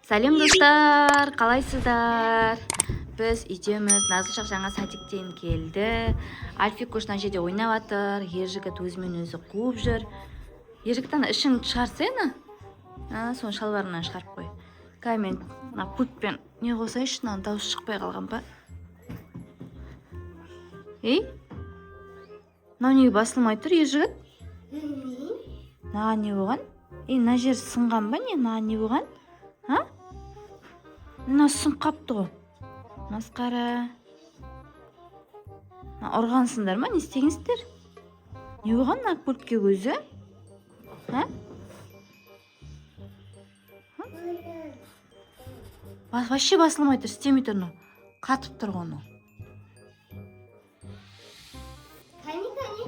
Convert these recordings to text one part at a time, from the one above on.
Сәлем, достар, қалайсыздар? Біз үйдеміз. Назлышақ жаңа садиктен келді. Альфикош мына жерде ойнап жатыр. Ержігіт өзімен өзі қуып жүр. Ержігіт, ана ішіңді шығарсайны. А, соны шалбарыңнан шығарып қой. Қазір мен мына пультпен не қосайыншы, мынаның дауысы шықпай қалған ба? Ей, мынау неге басылмай тұр, Ержігіт? Мынаған не болған? Ей, мына жері сынған ба, не? Мынаған не болған? А? Мына сынып қапты ғой. Масқара. Мына ұрғансыңдар ма? Не істегенсіздер? Не болған мына пультке өзі? А? Вообще басылмай тұр, істемей тұр мынау. Қатып тұр ғой мынау. Кәне, кәне.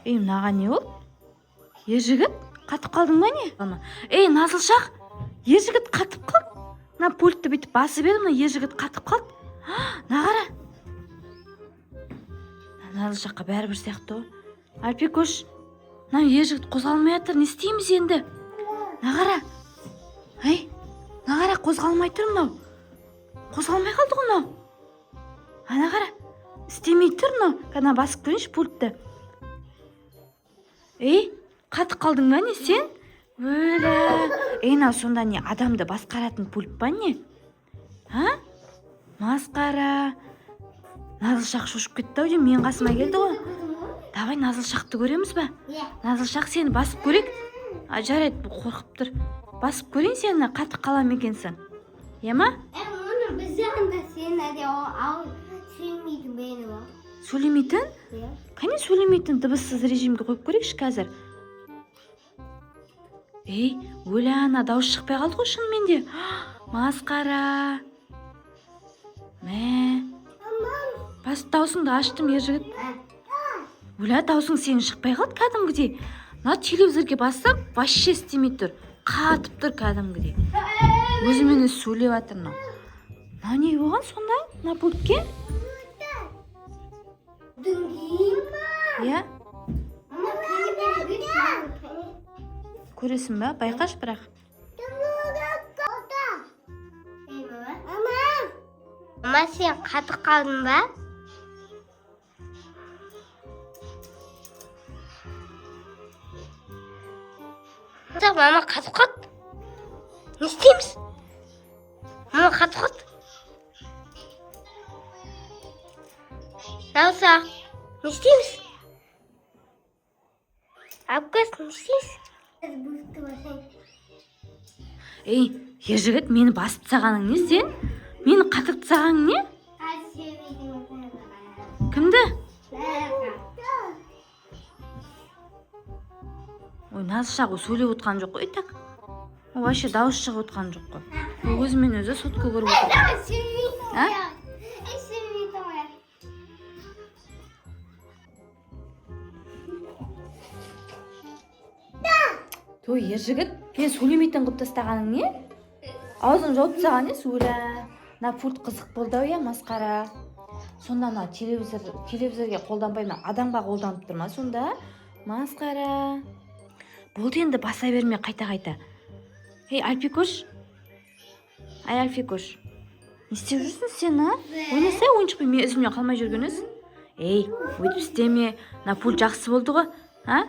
Ей, мынаған не болды? Ержігіт, қатып қалдың ба, не? Ана. Ей, Назылшақ, Ержігіт қатып қалды. Мына пультті бүйтіп басып едім, мына Ержігіт қатып қалды. Мына қара. Назылшаққа бәрібір сияқты ғой. Альпикош, мына Ержігіт қозғалмай жатыр, не істейміз енді? Мына қара. Ей, мына қара, қозғалмай тұр мынау. Қозғалмай қалды ғой мынау. Ана қара, істемей тұр мынау. Кәне, басып көрейінші пультті. Ей, қатып қалдың ба, не сен? Өлә. Ей, мынау сонда не, адамды басқаратын пульт па, не? А? Масқара. Назылшақ шошып кетті ау деймін, менің қасыма келді ғой. Давай Назылшақты көреміз ба? Иә. Назылшақ, сені басып көрейік. А, жарайды, бұл қорқып тұр. Басып көрейін сені, қатып қала ма екенсің? Иә ма? Ә, оны біз жағында сен әде ал сөйлемейтін бейні бар. Сөйлемейтін? Иә. Қане, сөйлемейтін дыбыссыз режимге қойып көрейікші қазір. Ей, өлә, ана дауыс шықпай қалды ғой шынымен де. Масқара. Мә. Бас, даусыңды аштым, Ержігіт. Өлә, даусың сенің шықпай қалды кәдімгідей. Мына телевизорге бассам, вообще істемей тұр. Қатып тұр кәдімгідей. Өзімен өзі сөйлеп жатыр мынау. Мынау не болған сонда? Мына пультке? Дүңгейін. Иә? Мама, кәне, кәне, кәне. Көресің ба? Байқашы бірақ. Ей, мама. Мама, сен қатып қалдың ба? Жоқ, мама қатып қалды. Не істейміз? Мама қатып қалды. Раусақ, не істейміз? Әпкес, не істейміз? Ей, Ержігіт, мені басып тастағаның не сен? Мені қатырып тастағаның не? Кімді? Ой, Назшақ, ол сөйлеп отқан жоқ қой, так. Ол вообще дауыс шығып отқан жоқ қой. Ол өзімен өзі сотка көріп отыр. А? Той, Ержігіт, мен сөйлемейтін қылып тастағаның не? Аузын жауып тастаған несі? Өлә. Мына пульт қызық болды ау, иә, масқара. Сонда мына телевизорге қолданбай ма, адамға қолданып тұр ма сонда? Масқара. Болды енді, баса берме қайта-қайта. Ей, Альпикош. Ай, Альфикош. Не істеп жүрсің сен, а? Ойнасай ойыншықпен, мен ізімнен қалмай жүрген өзі. Ей, өйтіп істеме. Мына пульт жақсы болды ғой, а?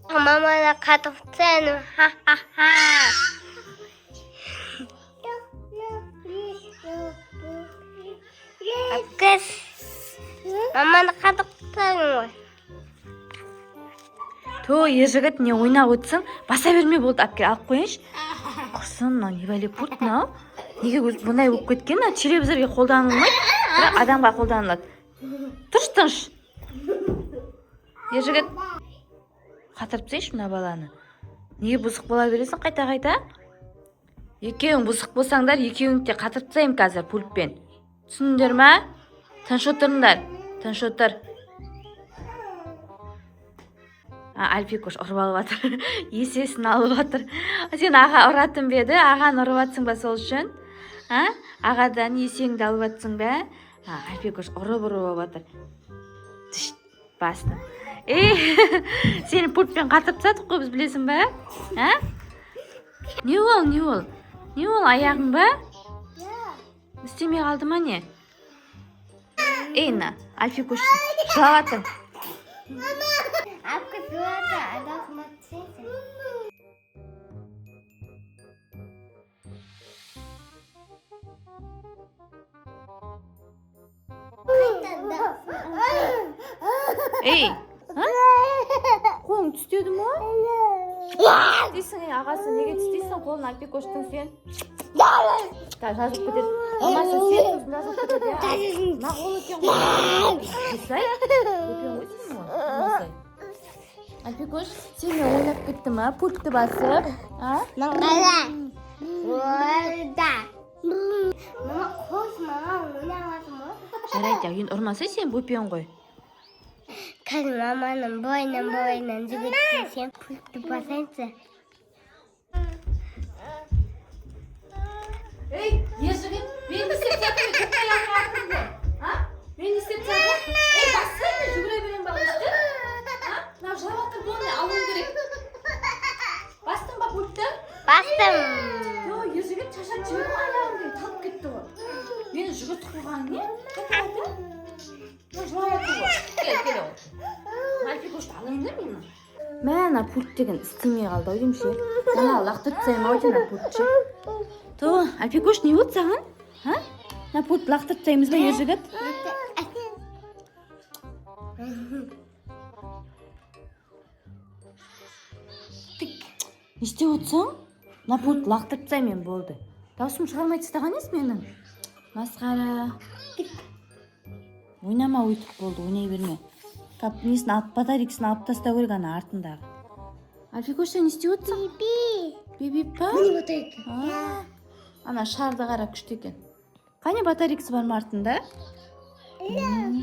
Маманы қатып тастадым. Ха-ха-ха. Әпкес, маманы қатып тастадым ғой. Той, Ержігіт, не ойнап отырсың? Баса берме, болды, алып кел, алып қояйыншы. Құрсын, мынау не бәле пульт мынау? Неге өзі бұндай болып кеткен? Мына телевизорге қолданылмайды, бірақ адамға қолданылады. Тұршы тыныш. Ержігіт, қатырып тастайыншы мына баланы. Неге бұзық бола бересің қайта-қайта? Екеуің бұзық болсаңдар, екеуіңді де қатырып тастаймын қазір пультпен. Түсіндіңдер ма? Тыныш отырыңдар. Тыныш отыр. А, Альфикош ұрып алып жатыр. Есесін алып жатыр. Сен аға ұратын ба еді? Ағаны ұрып жатсың ба сол үшін? А? Ағадан есеңді алып жатсың ба? А, Альфикош ұрып ұрып алып жатыр. Тш, бастым. Ей, сені пультпен қатырып тастадық қой біз, білесің ба? А? Не ол, не ол? Не ол, аяғың ба? Істемей қалды ма, не? Ей, мына Альфикош жылап жатыр. Алып кетіп жатыр, адам. Ей, а? Қолың түстеді ма? Тістейсің, ей, ағасы, неге тістейсің қолын Альфикоштың сен? Так, жазылып кетеді. Мамасы, сен сосын жазылып кетеді, иә? Мына қол екен ғой. Қисай, өпен ғой сен ғой. Қисай. Альфикош, сенімен ойнап кетті ма? Пультті басып, а? Орда. Мама, қос, мама, ойнап жатырмын ғой. Жарайды, енді ұрмаса, сен бөпең ғой. Қазір маманың бойынан жүгірткен, сен пультті басайыншы. Ей, ер жігіт, мен не істеп жатырмын? Төрт аяғың жатырмын ғой. А? Мен не істеп жатырмын? Ей, бассай, мен жүгіре беремін ба өстіп? А? Мынау жылап жатыр, бұны алуым керек. Бастың ба пультті? Бастым. Йо, ер жігіт, шаршап жіберді ғой, аяғым деген талып кетті ғой. Мені жүгіртіп қойған не? Қайта, қайта. Мынау жылап жатыр ғой. Кел, кел ғой. Альфикошты алайын да мен. Мә, ана пульт деген істемей қалды ау деймін ше. Ана лақтырып тастаймын ау деймін ана пультті ше. Ту, Альфикош, не болды саған? А? Мына пультті лақтырып тастаймыз ба, ер жігіт? Не істеп отырсың? Мына пультті лақтырып тастаймын мен, болды. Даусым шығармай тастаған емес менің. Масқара. Ойнама өйтіп, болды, ойнай берме. Кап, несін алып, батарейкасын алып тастау керек ана артындағы. Альфикош, сен не істеп отырсың? Би. Би па? Батарейка. А, ана шарды қара, күшті екен. Қане, батарейкасы бар ма артында? Мына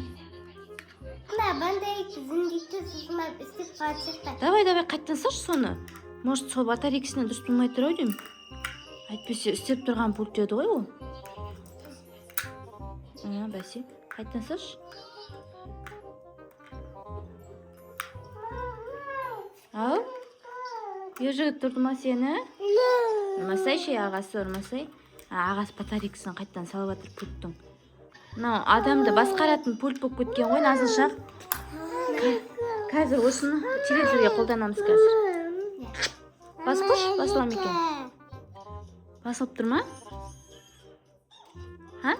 батарейка зіңдейді, сосын барып істеп қалады сияқты. Давай, давай, қайтадан салшы соны. Может, сол батарейкасынан дұрыс болмай тұр ау деймін. Әйтпесе істеп тұрған пульт еді ғой ол. А, бәсе, қайтадан салшы. Ал, ер жігіт, тұрды ма сені? Ұрмасайшы, ағасы, ұрмасай. А, ағасы батарейкасын қайтадан салып жатыр пульттің. Мынау адамды басқаратын пульт болып кеткен ғой, Назылшақ. Қазір осыны телевизорге қолданамыз қазір. Басып қойшы, басыла ма екен? Басылып тұр ма? А?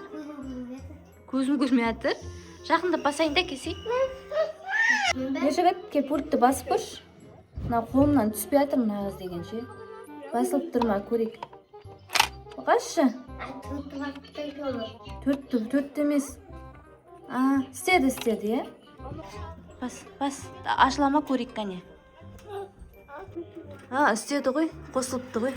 Көзім көрмей жатыр. Жақындап басайын да, келсей. Ер жігіт, кел, пультті басып көрші. Мына қолымнан түспей жатыр мына қыз деген ше. Басылып тұр ма, көрейік. Қашшы. Төртті, төртті емес. А, істеді, істеді, иә? Бас, бас, ашыла ма, көрейік, кәне. А, істеді ғой, қосылыпты ғой.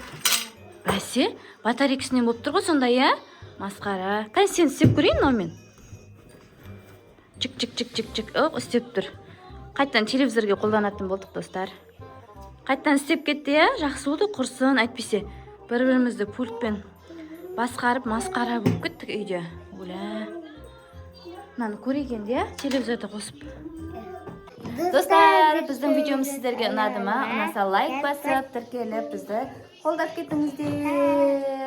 Бәсе, батарейкасынан болып тұр ғой сонда, иә? Масқара. Қане, сен істеп көрейін мынаумен. Чик, чик, чик, чик, чик. Оқ, істеп тұр. Қайтадан телевизорге қолданатын болдық, достар. Қайтадан істеп кетті, иә? Жақсы болды, құрсын, әйтпесе бір-бірімізді пультпен басқарып, масқара болып кеттік үйде. Оля. Мынаны көрейік енді, иә? Телевизорды қосып. Достар, біздің видеомыз сіздерге ұнады ма? Ұнаса, лайк басып, тіркеліп, бізді қолдап кетіңіздер.